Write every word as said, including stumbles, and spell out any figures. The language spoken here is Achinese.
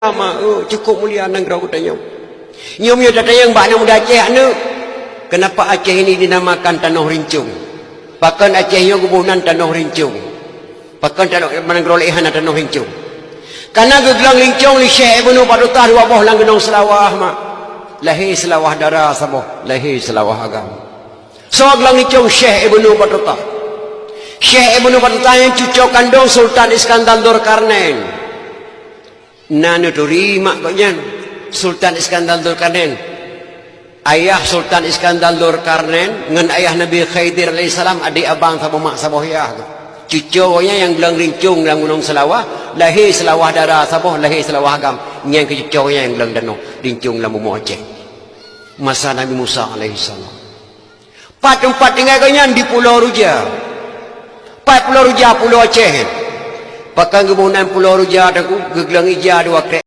Mak, oh, cukup mulia nanggroe geutanyoe. Nyoe meunyoe tatanyong bak aneuk muda Aceh, "Aneuk, kenapa Aceh ini dinamakan Tanoh Rincong? Pakon Aceh nyoe geuboh nan Tanoh Rincong? Pakon tanoh, nanggroe laén hana Tanoh Rincong?" Kana geugleueng rincong lé Syekh Ibnu Batutah dua boh lam Gunong Seulawah, Mak. Lahé seulawah dara saboh, lahé seulawah agam. Soe gleueng rincong? Syekh Ibnu Batutah. Syekh Ibnu Batutah nyan cucoe kandong Sultan Iskandar Zulkarnain. Na neuturi mak gobnyan, Sultan Iskandar Zulkarnain. Ayah Sultan Iskandar Zulkarnain ngon ayah Nabi Khidir alaihissalam, adék abang saboh mak saboh yah. Cucoe gobnyan nyang gleueng rincong lam Gunong Seulawah, lahé seulawah dara saboh, lahé seulawah agam. Nyan keuh cucoe gobnyan nyang gleueng tanoh rincong lam bumoe Aceh masa Nabi Musa alaihissalam. Pat teumpat tinggai gobnyan? Di Pulo Ruja. Pat Pulo Ruja? Pulo Aceh. Pakon geuboh nan Pulo Ruja, Teungku? Geugleueng ija dua krek.